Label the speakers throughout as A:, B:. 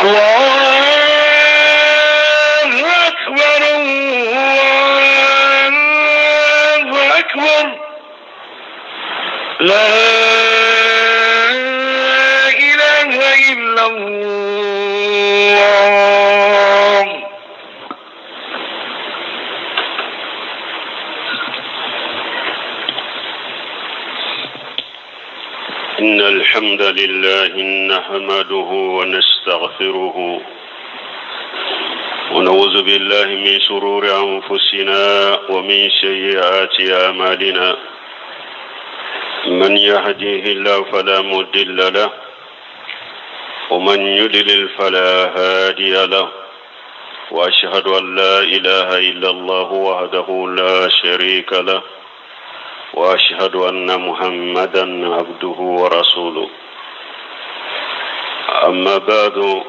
A: الله أكبر الله أكبر لا إله إلا الله.
B: إن الحمد لله نحمده ونستغفره ونعوذ بالله من شرور أنفسنا ومن سيئات أعمالنا. من يهديه الله فلا مضل له ومن يضلل فلا هادي له، وأشهد أن لا إله إلا الله وحده لا شريك له، وأشهد أن محمدا عبده ورسوله. أما بعد،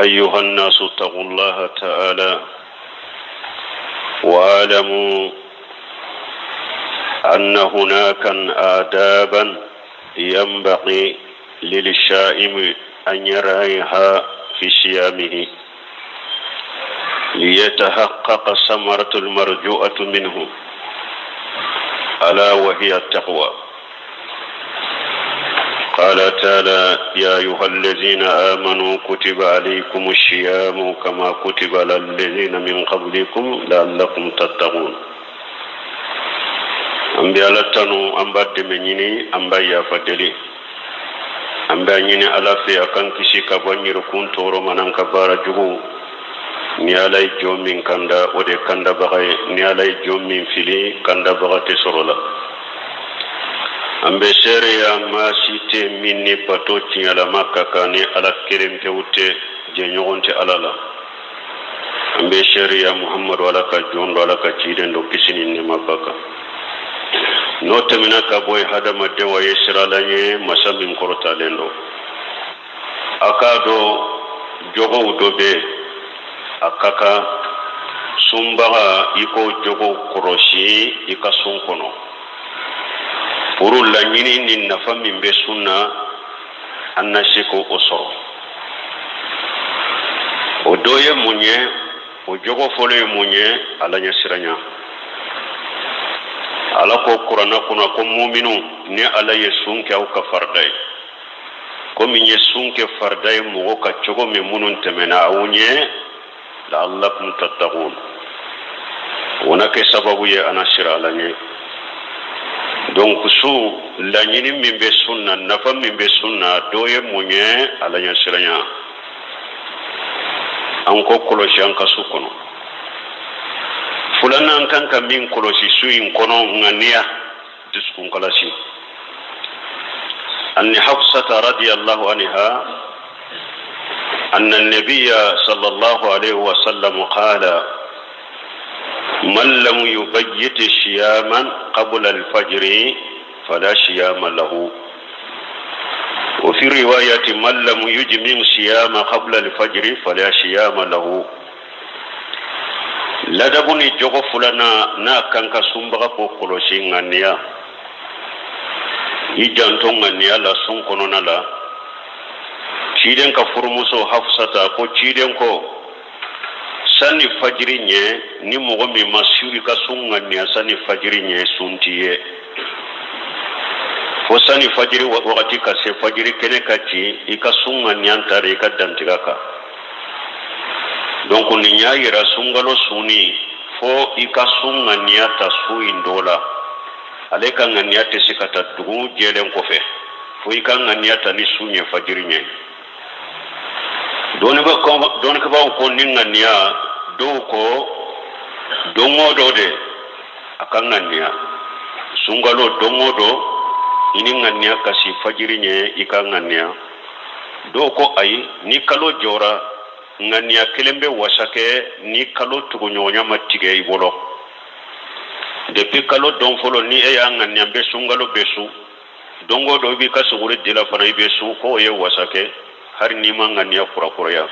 B: أيها الناس اتقوا الله تعالى واعلموا أن هناك آدابا ينبغي للشائم أن يرعيها في صيامه ليتحقق ثمرة المرجوءة منه، ألا وهي التقوى. قال تعالى: يا أيها الذين آمنوا كتب عليكم الصيام كما كتب على الذين من قبلكم لعلكم تتقون. An bɛ Ala tanu, an b'a dɛmɛ ɲini, an b'a yafa deli, an b'a ɲini Ala fɛ a k'an kisi ka bɔ an yɛrɛkun tɔɔrɔ ma n'an ka baara jugu. Ni Ala ye jɔn min kanda, o de kandabaga ye. Ni Ala ye jɔn min fili, kandabaga tɛ sɔrɔ la. An bɛ seereya maa si tɛ min ni bato tiɲɛlama ka kan ni Ala kelen pewu tɛ, jɛɲɔgɔn tɛ Ala la. An bɛ seereya Muhamadu Ala ka jɔn don, Ala ka ciden don, kisi ni nɛɛma b'a kan. N'o tɛmɛna ka bɔ yen, hadamadenw, a ye siran Ala ɲɛ, masa min kɔrɔtalen don. A k'a dɔn jogow dɔ bɛ a ka kan sunbaga i k'o jogow kɔlɔsi i ka sun kɔnɔ, pour laɲini ni nafa min bɛ sun na, an na se k'o sɔrɔ. O dɔ ye mun ye? O jogo fɔlɔ ye mun ye? Ala ɲɛsiranya. Ala ko Kuranɛ kɔnɔ ko muminu, ni Ala ye sun kɛ aw kan farida ye, komi n ye sun kɛ farida ye mɔgɔ kan cogo min minnu tɛmɛna aw ɲɛ, la'allakum tattaqun, o na kɛ sababu ye a na siran Ala ɲɛ. Donc sun, laɲini min bɛ sun na, nafa min bɛ sun na, dɔ ye mun ye? Ala ɲɛsiranya. An k'o kɔlɔsi an ka sun kɔnɔ. Filanan kan ka min kɔlɔsi sun in kɔnɔ, ŋaniya, dusukun kalasi. An Hafsata radiyallahu anha أن النبي صلى الله عليه وسلم قال: من لم يبيت صياما قبل الفجر فلا صيام له. وفي رواية: من لم يجمع صيام قبل الفجر فلا صيام له. Ladabu ni jogo filanan n'a kan ka sunbaga k'o kɔlɔsi, ŋaniya. I janto ŋaniya la sun kɔnɔna la. Ciden ka furumuso Hafsata ko ciden ko sanni fajiri ɲɛ, ni mɔgɔ min ma su i ka sun ŋaniya sanni fajiri ɲɛ, sun t'i ye. Fo sanni fajiri wagati ka se, fajiri kɛnɛ ka ci, i ka sun ŋaniya ta de i ka dantigɛ kan. Donc nin y'a yira sunkalo sunni, fo i ka sun ŋaniya ta su in dɔ la. Ale ka ŋaniya tɛ se ka ta dugu jɛlen kɔfɛ, fo i ka ŋaniya ta ni su ɲɛ, fajiri ɲɛ. Dɔnnikɛbaaw ko ni ŋaniya, dɔw ko don o don de a ka ŋaniya. Sunkalo don o don, i ni ŋaniya ka si fajiri ɲɛ, i ka ŋaniya. Dɔw ko ayi, ni kalo jɔra, ŋaniya kelen bɛ wasa kɛ ni kalo tuguɲɔgɔnya ma tigɛ i bolo. Depuis kalo don fɔlɔ, ni e y'a ŋaniya n bɛ sunkalo bɛɛ sun, don o don i b'i ka suguri dila fana, i bɛ sun, k'o ye wasa kɛ hali n'i ma ŋaniya kurakuraya.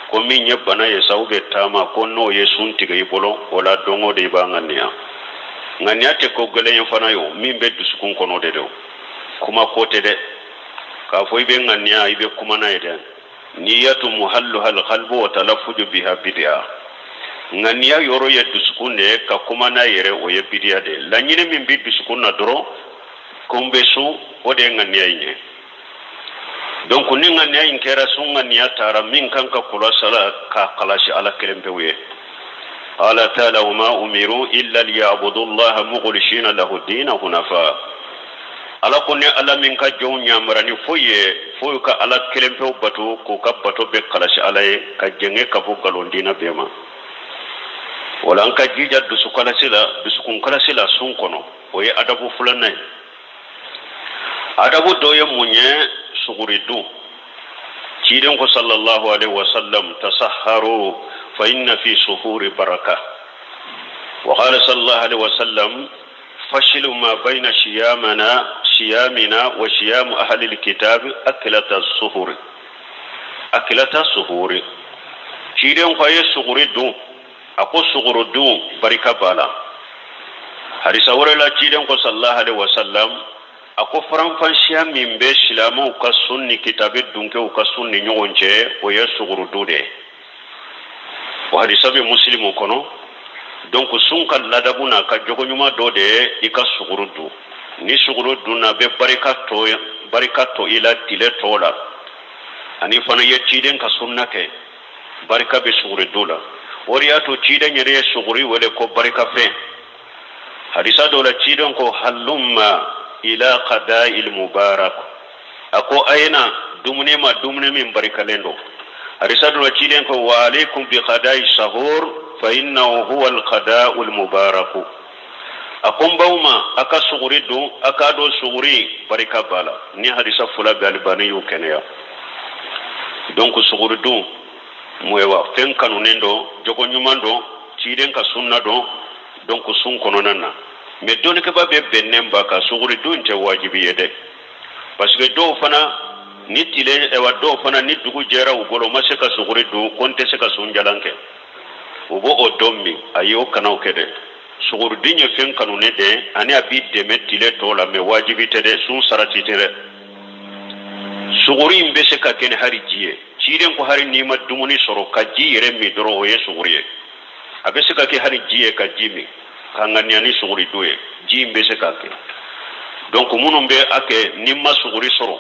B: Ko min ye bana ye sa, ou bien taama, ko n'o ye sun tigɛ i bolo, o la don o don i b'a ŋaniya. Ŋaniya tɛ ko gɛlɛn ye fana ye, o min bɛ dusukun kɔnɔ de don, kuma ko tɛ dɛ, k'a fɔ i bɛ ŋaniya, i bɛ kuma n'a ye dɛ. Niyatu muhalluha alqalbu wa talaffuzu biha bid'a. Ŋaniya yɔrɔ ye dusukun de ye, ka kuma n'a yɛrɛ o ye bidiya de ye. Laɲini min bɛ dusukun na dɔrɔn ko n bɛ sun, o de ye ŋaniya in ye. Donc ni ŋaniya in kɛra, sun ŋaniya taara, min kan ka kɔlɔsi a la k'a kalasi Ala kelen pewu ye. Qala taala wa ma umiru illa liyabudu llaha mukhlisina lahu dina hunafa. Ala ko ne Ala min ka jɔnw yamara ni foyi ye foyi ka Ala kelen pewu bato, k'u ka bato bɛɛ kalasi Ala ye, ka jɛngɛ ka bɔ nkalon diina bɛɛ ma. Wala an ka jija dusu kalasi la, dusukun kalasi la sun kɔnɔ. O ye adabu filanan ye. Adabu dɔ ye mun ye? Suguri dun. Ciden ko sallallahu alaihi wasallam tasahharu fa inna fi suhuri baraka. Wa qala sallallahu alaihi wasallam fashilu ma bayna shiyamana shiyamina wa shiyamu ahli alkitab aklata suhuri aklata suhuri. Ciden ko a ye suguri dun. A ko suguri dun barika b'a la. Hadisa wɛrɛ la, ciden ko sallallahu alaihi wasallam, a ko faranfansiya min bɛ silamɛw ka sun ni kitabi dunkew ka sun ni ɲɔgɔn cɛ, o ye suguri dun de ye. O hadisa bɛ Musilimu kɔnɔ. Donc sun ka ladabu n'a ka jogo ɲuman dɔ de ye i ka suguri dun. Ni suguri dunna, a bɛ barika to i la tile tɔ la, ani fana ye ciden ka sunna kɛ. Barika bɛ suguri dun la. O de y'a to ciden yɛrɛ ye suguri wele ko barikafɛn. Hadisa dɔ la, ciden ko halumma ila qada'il mubarak, a ko a ye na dumuni ma, dumuni min barikalen don. Hadisa dɔ la, ciden ko wa alaikum bi qada'i sahur fa innahu huwa al-qada'u al-mubarak. A ko n b'aw ma a ka suguri dun, a k'a dɔn suguri barika b'a la. Ni hadisa fila bɛ, Alibani y'u kɛnɛya. Donc suguri dun wa fɛn kanunen don, jogo ɲuman don, ciden ka sunna don. Donc sun kɔnɔna na, mais dɔnnikɛba bɛɛ bɛnnen b'a kan, suguri dun tɛ wajibi ye dɛ, parce que dɔw fana ni tile ɛwa, dɔw fana ni dugu jɛra u bolo, u ma se ka suguri dun, ko n tɛ se ka sun jalan kɛ, u b'o o dɔ min. Ayi, o kana o kɛ dɛ. Sugurudun ye fɛn kanunen de, ani a b'i dɛmɛ tile tɔ la, mais wajibi tɛ dɛ, sun sarati tɛ dɛ. Suguri in bɛ se ka kɛ ni hari ji ye. Ciden ko hari n'i ma dumuni sɔrɔ, ka ji yɛrɛ min dɔrɔn, o ye suguri ye. A bɛ se ka kɛ hali ji ye, ka ji min ka ŋaniya ni suguri dun ye, ji in bɛ se ka kɛ. Donc minnu bɛ a kɛ ni n ma suguri sɔrɔ,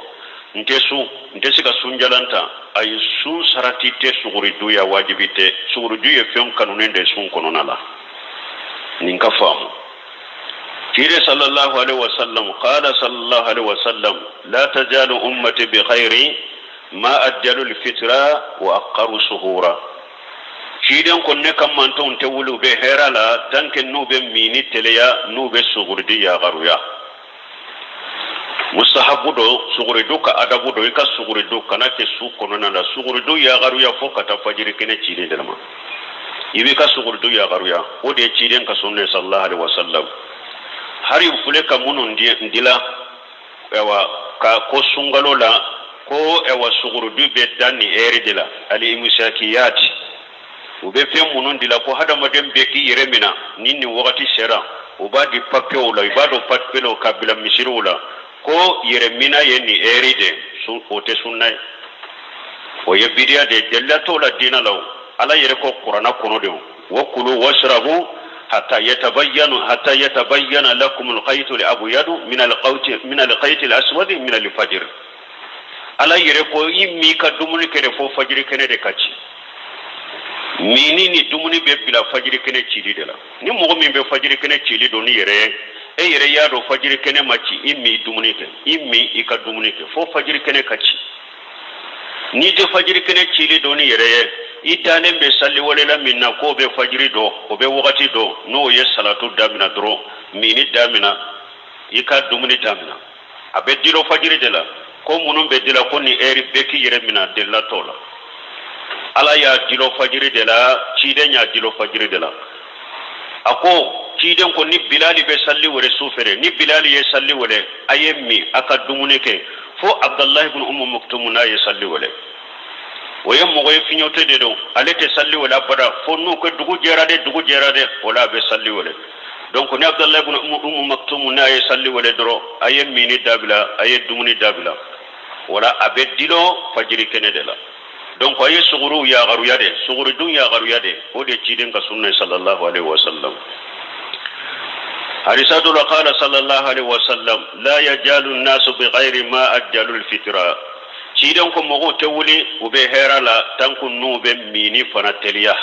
B: n tɛ sun, n tɛ se ka sunjalan ta, ayi, sun sarati tɛ suguri dun ya, wajibi tɛ. Suguri dun ye fɛn kanunen de sun kɔnɔna la. Nin ka faamu. Ciden sallallahu alaihi wasallam qala sallallahu alaihi wasallam la tajalu ummati bi khairi ma ajjalu alfitra wa aqaru suhura. Ciden ko ne ka mantonw tɛ wuli u bɛ hɛrɛ la tant que n'u bɛ mini teliya, n'u bɛ suguridi yagaruya. Mustahabu don, suguridu ka adabu don, i ka suguridu kana kɛ su kɔnɔna la. Suguridu yagaruya fo ka taa fajiri kɛnɛ cili de ma, i b'i ka suguridu yagaruya. O de ye ciden ka sunna sallallahu alaihi wasallam. Hari fule ka minnu dila awa ka ko sunkalo la, ko awa sugurudu bɛ dan nin ɛri de la, ali imusakiyati, u bɛ fɛn minnu dila ko hadamaden bɛɛ k'i yɛrɛ minɛ ni nin wagati sera, u b'a di papiyew la, i b'a dɔn papiye la ka bila misiriw la ko yɛrɛ mina ye nin ɛri de. O tɛ sunna ye, o ye bidiya de ye, dalila t'o la diinɛ la. O Ala yɛrɛ ko Kuranna kɔnɔ de, wa kulu wasrabu hatta yatabayyana lakum alkhaytu al-abyadu min alkhayti al-aswadi min al-fajr. Ala yɛrɛ ko i m'i ka dumuni kɛ de fo fajiri kɛnɛ de ka ci. Mini ni dumuni bɛ bila fajiri kɛnɛ cili de la. Ni mɔgɔ min bɛ fajiri kɛnɛ cili dɔn ni yɛrɛ ye, e yɛrɛ y'a dɔn fajiri kɛnɛ ma ci, i m'i dumuni kɛ, i min i ka dumuni kɛ fo fajiri kɛnɛ ka ci. N'i tɛ fajiri kɛnɛ cili dɔn ni yɛrɛ ye, i dalen bɛ saliwelela min na k'o bɛ fajiri dɔn, o bɛ wagati dɔn, n'o ye salatu damina dɔrɔn, mini damina, i ka dumuni damina. A bɛ dilo fajiri de la. Ko minnu bɛ dila ko ni ɛri bɛɛ k'i yɛrɛ minɛ, delila t'o la. Ala y'a dilo fajiri de la, ciden y'a dilo fajiri de la. A ko ciden ko ni Bilali bɛ sali wele su fɛ, ni Bilali ye sali wele, a ye min a ka dumuni kɛ fo Abdalahi ibn Umu Maktumu n'a ye sali wele. O ye mɔgɔ ye, fiɲɔtɔ de don, ale tɛ sali wele abada fo n'u ko dugu jɛra de, dugu jɛra de, o la a bɛ sali wele. Donc ni Abdalahi ibn Umu Maktumu n'a ye sali wele dɔrɔn, a ye mini dabila, a ye dumuni dabila. Wala a bɛ dilo fajiri kɛnɛ de la. Donc a ye suguru yagaruya de, sugurudun yagaruya de, o de ciden ka sunna sallallahu alaihi wasallam. Hadisa dɔ la, qala sallallahu alaihi wasallam: la yajalu nnasu bighairi ma ajjalu lfitra. Ciden ko mɔgɔw tɛ wuli u bɛ hɛrɛ la tant que n'u bɛ mini fana teliya.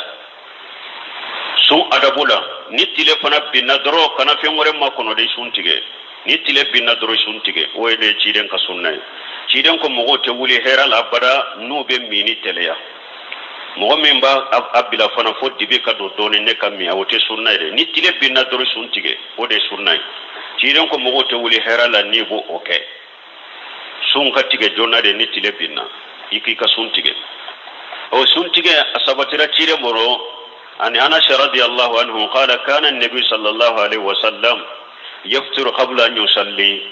B: Sun adabu la, ni tile fana binna dɔrɔn, kana fɛn wɛrɛ makɔnɔ de, sun tigɛ. Ni tile binna dɔrɔn, sun tigɛ. O ye de ciden ka sunna ye. Ciden ko mɔgɔw tɛ wuli hɛrɛ la abada n'u bɛ mini teliya. Mɔgɔ min b'a a bila fana fo dibi ka don dɔɔni ne ka min, o tɛ sunna ye dɛ. Ni tile binna dɔrɔn, sun tigɛ, o de ye sunna ye. Ciden ko mɔgɔw tɛ wuli hɛrɛ la n'i b'o o kɛ. Sun ka tigɛ joona de. Ni tile binna, i k'i ka sun tigɛ. O sun tigɛ a sabatira ciden bolo. Ani Anas radiyallahu anhu qala: kana an-nabi sallallahu alaihi wasallam yaftiru qabla an yusalli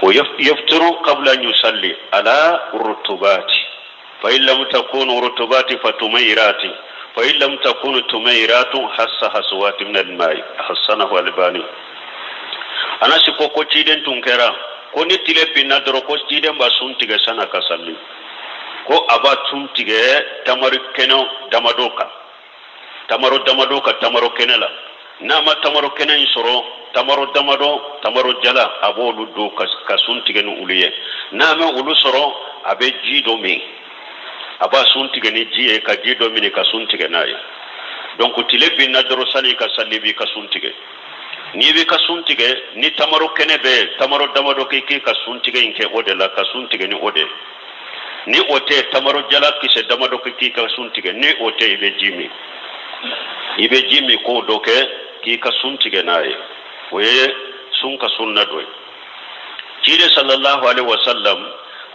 B: wa yaftiru qabla an yusalli ala rutubati, fa in lam takunu rutubati fa tumayrati, fa in lam takunu tumayratu hassa haswati min al-ma'i. Hassanahu Albani. Anasi ko ciden tun kɛra ko ni tile binna dɔrɔn, ko ciden b'a sun tigɛ san'a ka sali, ko a b'a sun tigɛ tamari kɛnɛ damadɔ kan, tamaro damadɔ ka tamaro kɛnɛ la. N'a ma tamaro kɛnɛ in sɔrɔ, tamaro damadɔ, tamaro jala, a b'olu don ka sun tigɛ ni olu ye. N'a ma olu sɔrɔ, a bɛ ji dɔ min, a b'a sun tigɛ ni ji ye, ka ji dɔ min ka sun tigɛ n'a ye. Donc tile binna dɔrɔn, sani ka sali, b'i ka sun tigɛ. N'i b'i ka sun tigɛ ni tamaro kɛnɛ bɛ, tamaro damadɔ k'i k'i ka sun tigɛ in kɛ o de la, ka sun tigɛ ni o de. Ni o tɛ, tamaro jala kisɛ damadɔ kɛ k'i ka sun tigɛ. Ni o tɛ, i bɛ ji min, i bɛ ji min k'o dɔ kɛ k'i ka sun tigɛ n'a ye. O ye sun ka sunna dɔ ye. Ciden sallallahu alaihi wasallam,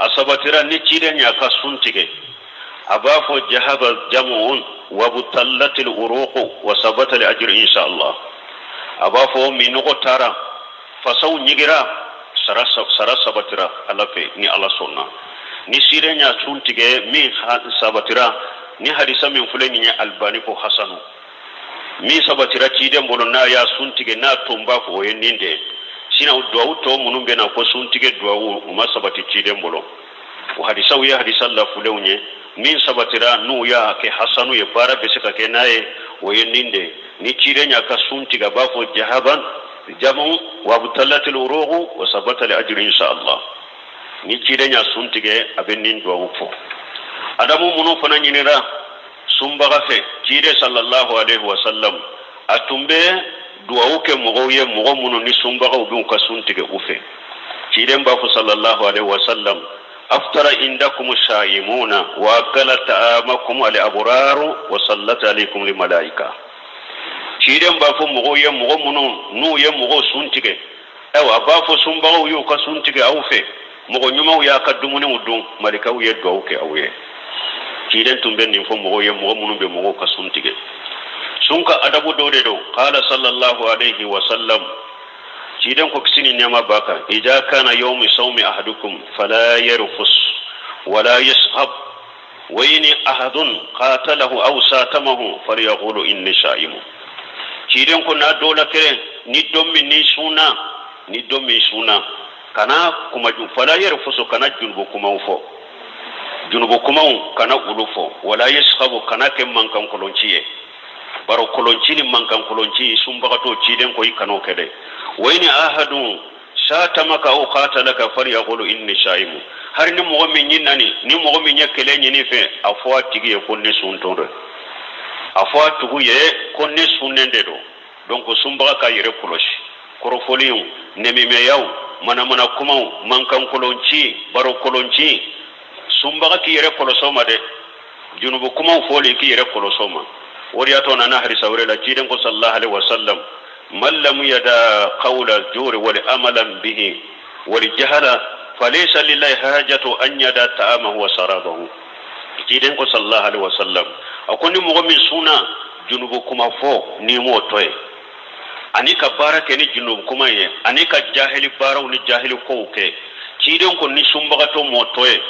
B: a sabatira ni ciden y'a ka sun tigɛ, a b'a fɔ: jahaba jamu'un wa butallatil uruqu wa sabata al ajru insha Allah. A b'a fɔ minɔgɔ taara, fasaw ɲigira, sara sara sabatira Ala fɛ ni Ala sɔnna. Ni ciden y'a sun tigɛ, min sabatira ni hadisa min filɛ nin ye, Albani ko hasanu. Min sabatira ciden bolo n'a y'a sun tigɛ, n'a tun b'a fɔ, o ye nin de ye. Sinon duwawu tɔ minnu bɛ na ko sun tigɛ duwawu, u ma sabati ciden bolo. O hadisaw ye hadisa lafulenw ye. Min sabatira n'u y'a kɛ hasanu ye, baara bɛ se ka kɛ n'a ye, o ye nin de ye: ni ciden y'a ka sun tigɛ, a b'a fɔ: jahaban jamu wa butalatil uruqu wa sabata al ajru insha Allah. Ni ciden y'a sun tigɛ, a bɛ nin duwawu fɔ. Adamu minnu fana ɲinira sunbaga fɛ, ciden sallallahu alaihi wa sallam, a tun bɛ duwawu kɛ mɔgɔw ye, mɔgɔ minnu ni sunbagaw b'u ka sun tigɛ u fɛ. Ciden b'a fɔ sallallahu alaihi wa sallam: aftara indakum saimuna wa akala ta'amakum al abraru wa sallat alaikum al malaika. Ciden b'a fɔ mɔgɔw ye, mɔgɔ minnu n'u ye mɔgɔw sun tigɛ, ayiwa, a b'a fɔ sunbagaw y'u ka sun tigɛ aw fɛ, mɔgɔ ɲumanw y'a ka dumuniw dun, malikaw ye duwawu kɛ aw ye. Ciden tun bɛ nin fɔ mɔgɔw ye, mɔgɔ minnu bɛ mɔgɔw ka sun tigɛ. Sun ka adabu dɔ de don. Qala sallallahu alaihi wa sallam, ciden ko kisi ni nɛɛma b'a kan: idha kana yawmu sawmi ahadukum fala yarfus wala yaskhab, wa in ahadun qatalahu aw satamahu falyaqulu inni sha'imu. Ciden ko n'a dɔ la kelen ni don min ni sunna, ni don min sunna, kana kuma fala yarfusu, kana junubu kumaw fɔ, junubu kumaw kana olu fɔ, wala yaskhabu, kana kɛ mankan kolonci ye, baro kolonci ni mankan kolonci, sunbagatɔ, ciden ko i kan'o kɛ dɛ. Wa in ahadun satamaka aw qatalaka falyaqulu inni sha'imu. Hari ni mɔgɔ min y'i nani, ni mɔgɔ min ye kɛlɛ ɲini fɛ, a fɔ a tigi ye ko ne suntɔ don, a fɔ a tugu ye ko ne sunnen de don. Donc sunbaga ka yɛrɛ kɔlɔsi kɔrɔfɔliw, nɛmimɛyaw, manamana kumaw, mankan kolonci, baro kolonci, sunbaga k'i yɛrɛ kɔlɔsɔ ma dɛ. Junubu kumaw fɔli, k'i yɛrɛ kɔlɔsɔ ma. O de y'a to nana hadisa wɛrɛ la, ciden ko sallallahu alaihi wasallam: man lam yada qawla juri wal amalan bihi wal jahala falaysa lillahi hajatu an yada ta'amahu wa sarabahu. Ciden ko sallallahu alaihi wasallam, a ko ni mɔgɔ min sunna, junubu kuma fɔ n'i m'o to ye, ani ka baara kɛ ni junubu kuma ye, ani ka jahili baaraw ni jahili kow kɛ, ciden ko ni sunbagatɔ m'o to ye,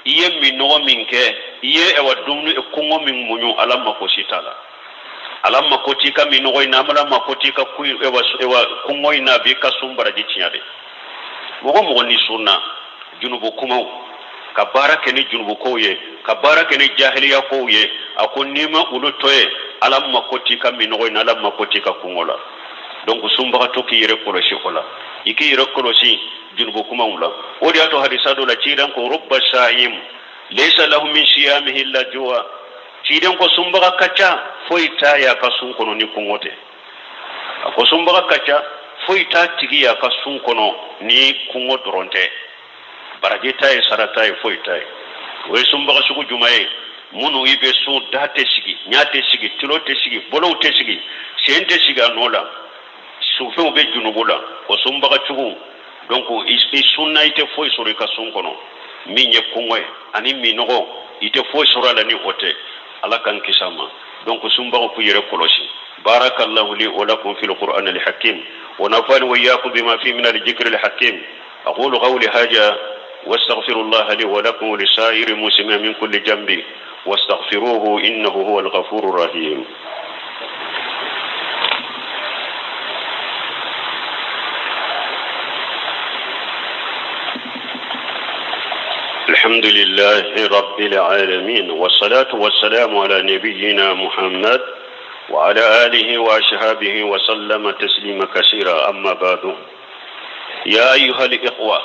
B: i ye minɔgɔ min kɛ, i ye ɛwa dumuni kɔngɔ min muɲu, Ala mako si t'a la. Ala mako t'i ka minɔgɔ in na, Ala mako t'i ka ɛwa ɛwa kɔngɔ in na. A b'i ka sun baraji tiɲɛ de. Mɔgɔ mɔgɔ ni sunna, junubu kumaw kana Ka baara kɛ ni junubukow ye, ka baara kɛ ni jahiliya kow ye, a ko n'i ma olu to yen, Ala mako t'i ka minnɔgɔ in na, Ala mako t'i ka kɔngɔ la. Donc sunbagatɔ k'i yɛrɛ kɔlɔsi o la, i k'i yɛrɛ kɔlɔsi junubu kumaw la. O de y'a to hadisa dɔ la, ciden ko rubba sa'im laysa lahu min siyamihi illa juwa. Ciden ko sunbaga ka ca, foyi t'a y'a ka sun kɔnɔ ni kɔngɔ tɛ. A ko sunbaga ka ca, foyi t'a tigi y'a ka sun kɔnɔ ni kɔngɔ dɔrɔn tɛ. Baraji t'a ye, sara t'a ye, foyi t'a ye. O ye sunbaga sugu jumɛn ye? Minnu i bɛ sun, da tɛ sigi, ɲa tɛ sigi, tulo tɛ sigi, bolow tɛ sigi, sen tɛ sigi a nɔ la, sufɛnw bɛ junubu la. O sunbaga cogo, donc i sunna, i tɛ foyi sɔrɔ i ka sun kɔnɔ min ye kɔngɔ ye ani minnɔgɔ, i tɛ foyi sɔrɔ a la ni o tɛ. Ala k'an kisi a ma. Donc sunbagaw k'u yɛrɛ kɔlɔsi. Barakallahu li wa lakum fil qur'an al hakim wa nafani wa iyyakum bima fi min al dhikri al hakim. Aqulu qawli hadha wastaghfirullaha li wa lakum wa lisa'iri muslimin min kulli jambi wastaghfiruhu innahu huwal ghafurur rahim. الحمد لله رب العالمين والصلاة والسلام على نبينا محمد وعلى آله وأصحابه وسلم تسليما كثيرا. أما بعد، يا أيها الإخوة،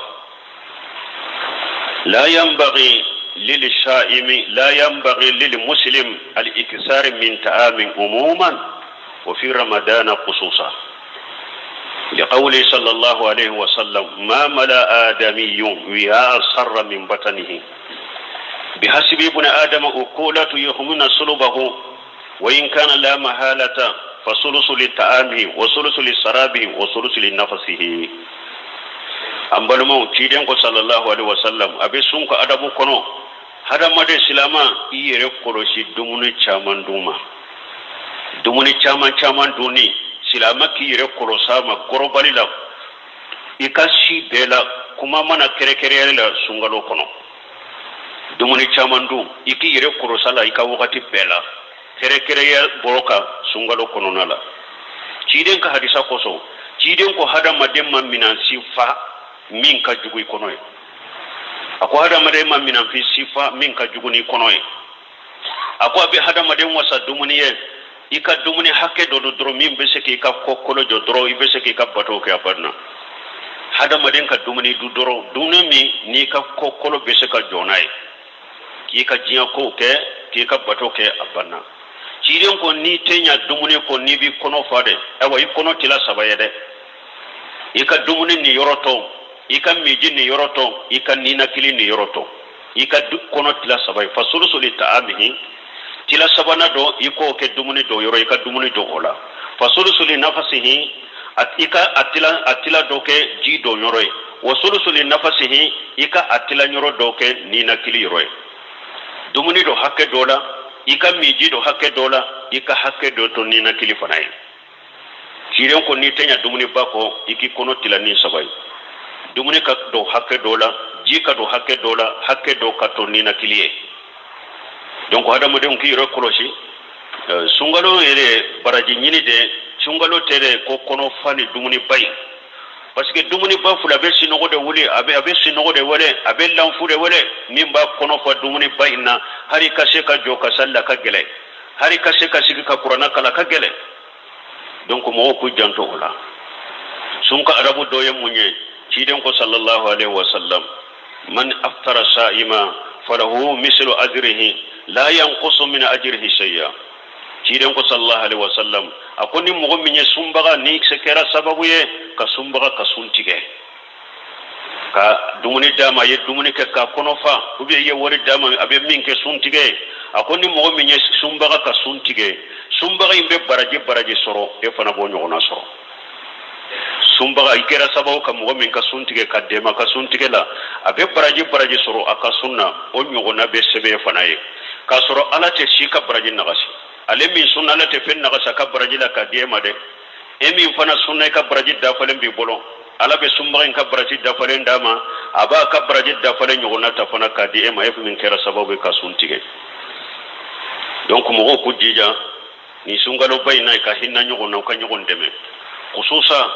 B: لا ينبغي للصائم، لا ينبغي للمسلم الإكثار من طعام عموما وفي رمضان خصوصا، لقوله صلى الله عليه وسلم: ما ملأ آدمي وعاء شرا من بطنه، بحسب ابن آدم أكولة يحمين صلبه، وإن كان لا محالة فثلث لطعامه وثلث لشرابه وثلث لنفسه. An balimaw, ciden ko sallallahu alaihi wasallam, a bɛ sun ka adabu kɔnɔ, hadamaden silama, i yɛrɛ kɔlɔsi dumuni caman dun ma. Dumuni caman caman dunni, silama k'i yɛrɛ kɔlɔsi a ma gɔrɔbali la i ka si bɛɛ la, kuma mana kɛrɛkɛrɛyali la sunkalo kɔnɔ. Dumuni caman dun, i k'i yɛrɛ kɔlɔsi a la i ka wagati bɛɛ la, kɛrɛkɛrɛya bɔrɔ kan sunkalo kɔnɔna la. Ciden ka hadisa kosɔn, ciden ko hadamaden ma minan si fa min ka jugu i kɔnɔ ye. A ko hadamaden ma minan fi si fa min ka jugu n'i kɔnɔ ye. A ko a bɛ hadamaden wasa dumuni ye, i ka dumuni hakɛ dɔ dun dɔrɔn min bɛ se k'i ka kɔkolo jɔ dɔrɔn, i bɛ se k'i ka bato kɛ a banna. Hadamaden ka dumuni dun dɔrɔn, dumuni min n'i ka kɔkolo bɛ se ka jɔ n'a ye, k'i ka diɲɛ kow kɛ, k'i ka bato kɛ, a banna. Ciden ko n'i tɛ ɲa dumuni kɔ, n'i b'i kɔnɔ fa dɛ, ayiwa, i kɔnɔ tila saba ye dɛ. I ka dumuni niyɔrɔ to, i ka miji niyɔrɔ to, i ka ninakili niyɔrɔ to. I ka kɔnɔ tila saba ye. Fa sulusu li ta'amihi, tila sabanan dɔ i k'o kɛ dumuni dɔ yɔrɔ, i ka dumuni dɔ o la. Fa sulusu li nafasihi, i ka a tila dɔ kɛ ji dɔ yɔrɔ ye. Wa sulusu li nafasihi, i ka a tila yɔrɔ dɔ kɛ ninakili yɔrɔ ye. Dumuni dɔ hakɛ dɔ la, i ka miji dɔ hakɛ dɔ la, i ka hakɛ dɔ to ninakili fana ye. Ciden ko n'i tɛ ɲa dumuni ba kɔ, i k'i kɔnɔ tila ni saba ye. Dumuni ka don hakɛ dɔ la, ji ka don hakɛ dɔ la, hakɛ dɔ ka to ninakili ye. Donc hadamadenw k'i yɛrɛ kɔlɔsi. Sunkalo yɛrɛ baraji ɲini de, sunkalo tɛ dɛ ko kɔnɔ fa ni dumuni ba ye, parce que dumuni ba fila a bɛ sinɔgɔ de wele, a bɛ sinɔgɔ de wele, a bɛ lanfu de wele. Min b'a kɔnɔ fa dumuni ba in na, hali ka se ka jɔ ka sali la ka gɛlɛn, hali ka se ka sigi ka kuranna kalan ka gɛlɛn. Donc mɔgɔw k'u janto o la. Sun ka adabu dɔ ye mun ye? Ciden ko sallallahu alaihi wasallam: man aftara sa'ima falahu mislu ajrihi la yanqusu min ajrihi shay'a. Ciden ko sallallahu alaihi wasallam, a ko ni mɔgɔ min ye sunbaga, ni se kɛra sababu ye ka sunbaga ka sun tigɛ, ka dumuni d'a ma, a ye dumuni kɛ k'a kɔnɔ fa, ou bien i ye wari d'a ma, a bɛ min kɛ sun tigɛ, a ko ni mɔgɔ min ye sunbaga ka sun tigɛ, sunbaga in bɛ baraji baraji sɔrɔ, e fana b'o ɲɔgɔnna sɔrɔ. Sunbaga, i kɛra sababu ka mɔgɔ min ka sun tigɛ, ka dɛmɛ ka sun tigɛ la, a bɛ baraji baraji sɔrɔ a ka sun na, o ɲɔgɔnna bɛ sɛbɛn fana ye, k'a sɔrɔ Ala tɛ si ka baraji nagasi. Ale min sunna, Ala tɛ fɛn nagasi a ka baraji la k'a di e ma dɛ. E min fana sunna, i ka baraji dafalen b'i bolo. Ala bɛ sunbaga in ka baraji dafalen d'a ma, a b'a ka baraji dafalen ɲɔgɔnna ta fana k'a di e ma, e min kɛra sababu ye ka sun tigɛ. Donc mɔgɔw k'u jija nin sunkaloba in na, ka hinɛ ɲɔgɔn na, u ka ɲɔgɔn dɛmɛ, khususa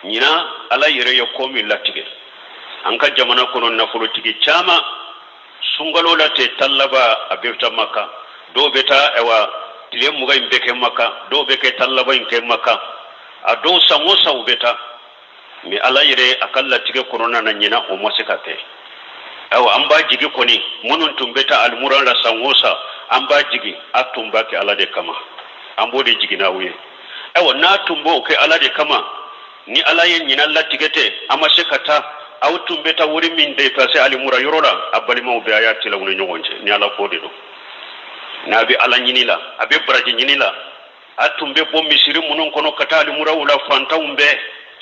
B: ɲinan Ala yɛrɛ ye ko min latigɛ an ka jamana kɔnɔ, nafolotigi caman Sunkalo la ten 10 laban, a bɛɛ bɛ taa Maka. Dɔw bɛ taa, ayiwa, tile 20 in bɛɛ kɛ Maka, dɔw bɛ kɛ 10 laban in kɛ Maka. A dɔw san o san u bɛ taa. Mais Ala yɛrɛ a ka latigɛ kɔnɔna na, ɲinan o ma se ka kɛ. Ayiwa, an b'a jigi kɔni, minnu tun bɛ taa alimura la san o san, an b'a jigi a tun b'a kɛ Ala de kama. An b'o de jigi n'aw ye. Ayiwa, n'a tun b'o kɛ Ala de kama, ni Ala ye ɲinan latigɛ tɛ, an ma se ka taa, aw tun bɛ taa wari min dépenser alimura yɔrɔ la, a balimaw bɛɛ, a y'a tila u ni ɲɔgɔn cɛ. Ni Ala ko de don, n'a bɛ Ala ɲini la, a bɛ baraji ɲini la, a tun bɛ bɔ misiri minnu kɔnɔ ka taa alimuraw la, fantanw bɛɛ,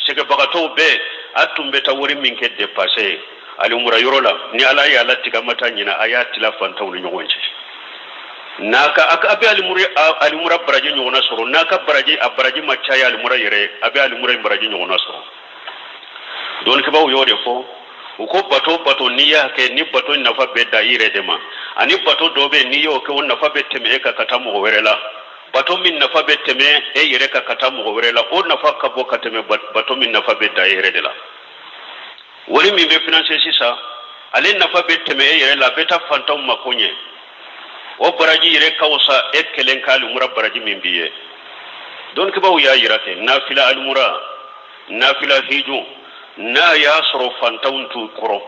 B: sɛgɛbagatɔw bɛɛ, a tun bɛ taa wari min kɛ dépenser ye alimura yɔrɔ la, ni Ala y'a latigɛ ma taa ɲinan, a y'a tila fantanw ni ɲɔgɔn cɛ. N'a ka a bɛ alimura baraji ɲɔgɔnna sɔrɔ. N'a ka baraji, a baraji ma caya alimura yɛrɛ, a bɛ alimura in baraji ɲɔgɔnna sɔrɔ. Dɔnnikɛbaaw y'o de fɔ. U ko bato bato n'i y'a kɛ, ni bato nafa bɛ dan i yɛrɛ de ma, ani bato dɔ bɛ n'i y'o kɛ, o nafa bɛ tɛmɛ e kan ka taa mɔgɔ wɛrɛ la. Bato min nafa bɛ tɛmɛ e yɛrɛ kan ka taa mɔgɔ wɛrɛ la, o nafa ka bon ka tɛmɛ bato min nafa bɛ dan e yɛrɛ de la. Wari min bɛ financer sisan, ale nafa bɛ tɛmɛ e yɛrɛ la, a bɛ taa fantanw mako ɲɛ. O baraji yɛrɛ ka fisa e kelen ka alimura baraji min b'i ye. Dɔnnikɛbaaw y'a yira kɛ nafila alimura, nafila hiju, n'a y'a sɔrɔ fantanw t'u kɔrɔ,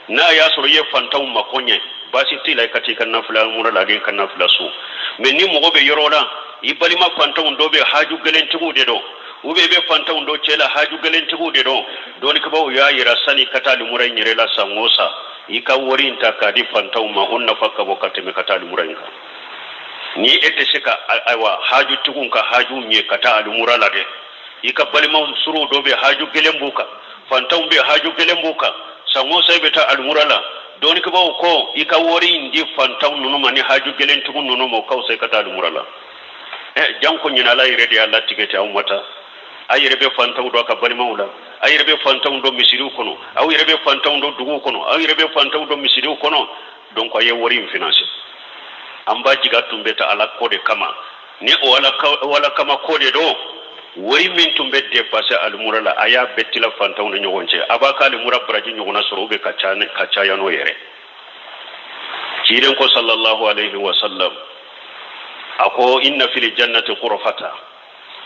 B: n'a y'a sɔrɔ i ye fantanw mako ɲɛ, baasi t'i la i ka t'i ka nafila alimura la, i ka nafila so. Mais ni mɔgɔ bɛ yɔrɔ la, i balima fantanw dɔ bɛ, haju gɛlɛntigiw de don, ou bien i bɛ fantanw dɔ cɛ la, haju gɛlɛntigiw de don, dɔnnikɛbaaw y'a yira, sani ka taa alimura in yɛrɛ la san o san, i ka wari in ta k'a di fantanw ma, o nafa ka bon ka tɛmɛ ka taa alimura in kan. Ni e tɛ se ka, ayiwa, hajutigiw ka haju ɲɛ ka taa alimura la dɛ, i ka balimaw suruw dɔ bɛ, haju gɛlɛn b'u kan, fantanw bɛ, haju gɛlɛn b'u kan, san o san i bɛ taa alimura la, dɔnnikɛbaaw ko i ka wari in di fantanw ninnu ma ni haju gɛlɛntigiw ninnu ma, o ka fisa i ka taa alimura la. Ɛ, janko ɲinan Ala yɛrɛ de y'a latigɛ ten, aw ma taa. A yɛrɛ bɛ fantanw dɔn a ka balimaw la, a yɛrɛ bɛ fantanw dɔn misiriw kɔnɔ, aw yɛrɛ bɛ fantanw dɔn duguw kɔnɔ, aw yɛrɛ bɛ fantanw dɔn misiriw kɔnɔ. Donc a ye wari in financer. An b'a jiga tun bɛ taa Ala ko de kama. Ni o Ala kama ko de don, wari min tun bɛ dépenser alimura la, a y'a bɛɛ tila fantanw ni ɲɔgɔn cɛ, a b'a ka alimura baraji ɲɔgɔnna sɔrɔ, ou bien ka caya n'o yɛrɛ. Ciden ko sallallahu alaihi wa sallam, a ko inna fil jannati ghurfata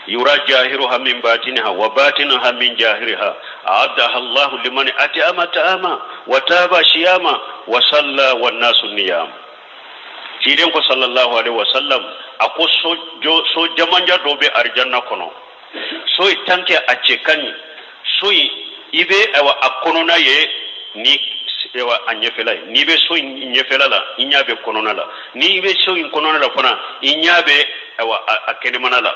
B: yura jahiruha min batiniha wa batinuha min jahiriha a'addaha Allahu liman at'ama ta'ama wa taba shiyama wa salla wan nasu niyam. Ciden ko sallallahu alaihi wa sallam, a ko so so jamanja dɔ bɛ arijanna kɔnɔ. So in tant que a cɛ ka ɲi, so in i bɛ, ayiwa, a kɔnɔna ye ni, ayiwa, a ɲɛfɛla ye. N'i bɛ so in ɲɛfɛla la, i ɲɛ bɛ kɔnɔna la. N'i bɛ so in kɔnɔna la fana, i ɲɛ bɛ, ayiwa, a kɛnɛmana la.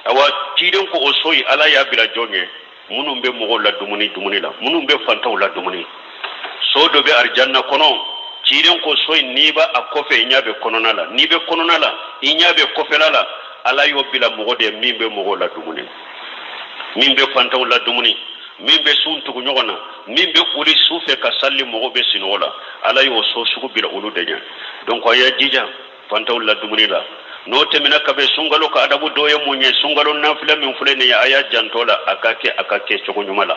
B: Ayiwa, ciden ko o so in, Ala y'a bila jɔn ye? Minnu bɛ mɔgɔw la dumuni dumuni la, minnu bɛ fantanw la dumuni. So dɔ bɛ arijanna kɔnɔ. Ciden ko so in, n'i b'a a kɔfɛ, i ɲɛ bɛ kɔnɔna la, n'i bɛ kɔnɔna la, i ɲɛ bɛ kɔfɛla la. Ala y'o bila mɔgɔ de ye min bɛ mɔgɔw la dumuni, min bɛ fantanw la dumuni, min bɛ sun tugu ɲɔgɔn na, min bɛ wuli su fɛ ka sali mɔgɔw bɛ sinɔgɔ la. Ala y'o so sugu bila olu de ɲɛ. Donc a y'a jija fantanw la dumuni la. N'o tɛmɛna ka bɛn, sunkalo ka adabu dɔ ye mun ye? Sunkalo nafila min filɛ nin ye, a y'a janto la, a ka kɛ a ka kɛ cogo ɲuman la,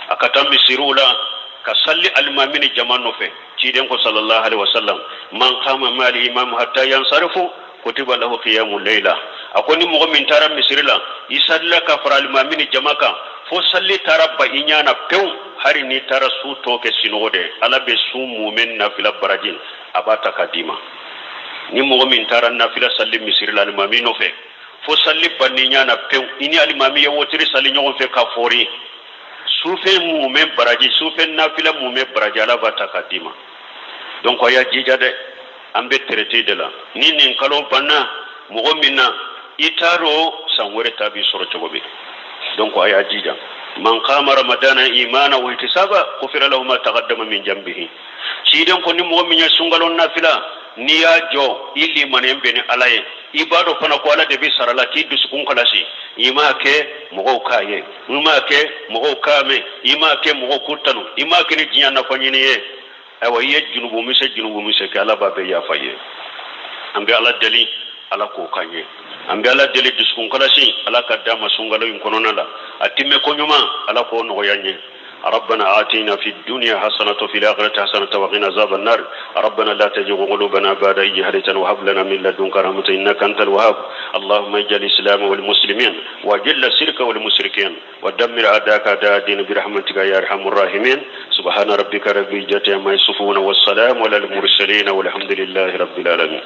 B: a ka taa misiriw la ka sali alimami ni jama nɔfɛ. Ciden ko sallallahu alaihi wasallam, man qama ma'al imam hatta yansarifu kutiba lahu qiyamu layla. A ko ni mɔgɔ min taara misiri la, i salila ka fara alimami ni jama kan fo sali taara ban i ɲɛ na pewu, hali n'i taara su tɔ kɛ sinɔgɔ de, Ala bɛ su mumɛ nafila baraji, a b'a ta ka d'i ma. Ni mɔgɔ min taara nafila sali misiri la alimami nɔfɛ fo sali bann'i ɲɛ na pewu, i ni alimami ye wotiri sali ɲɔgɔn fɛ ka fɔri, sufɛ mumɛ baraji, sufɛ nafila mumɛ baraji, Ala b'a ta ka d'i ma. Donc a y'a jija dɛ, an bɛ traité de la. Ni nin kalo banna mɔgɔ min na, i t'a dɔn san wɛrɛ ta b'i sɔrɔ cogo min. Donc a y'a jija. Man qama ramadana imana wa ihtisaba ghufira lahu ma taqaddama min jambihi. Ciden ko ni mɔgɔ min ye sunkalo nafila, n'i y'a jɔ, i limaniya bɛ ni Ala ye, i b'a dɔn fana ko Ala de bɛ sara la, k'i dusukun kalasi, i m'a kɛ mɔgɔw k'a ye, i m'a kɛ mɔgɔw k'a mɛn, i m'a kɛ mɔgɔw k'u tanu, i m'a kɛ ni diɲɛ nafa ɲini ye, ayiwa, i ye junubu misɛn junubu misɛn kɛ, Ala b'a bɛɛ yafa ye. An bɛ Ala deli, Ala k'o k'an ye. An bɛ Ala deli, dusukun kalasi, Ala ka d'an ma sunkalo in kɔnɔna la. A timɛ ko ɲuman, Ala k'o nɔgɔya n ye. ربنا آتنا في الدنيا حسنة وفي الآخرة حسنة وقنا عذاب النار. ربنا لا تزغ قلوبنا بعد إذ هديتنا وهب لنا من لدنك رحمة إنك أنت الوهاب. اللهم اجعل الإسلام والمسلمين وجل الشرك والمشركين ودمر أعداءك أعداء الدين برحمتك يا أرحم الراحمين. سبحان ربك رب العزة عما يصفون والسلام على المرسلين والحمد لله رب العالمين.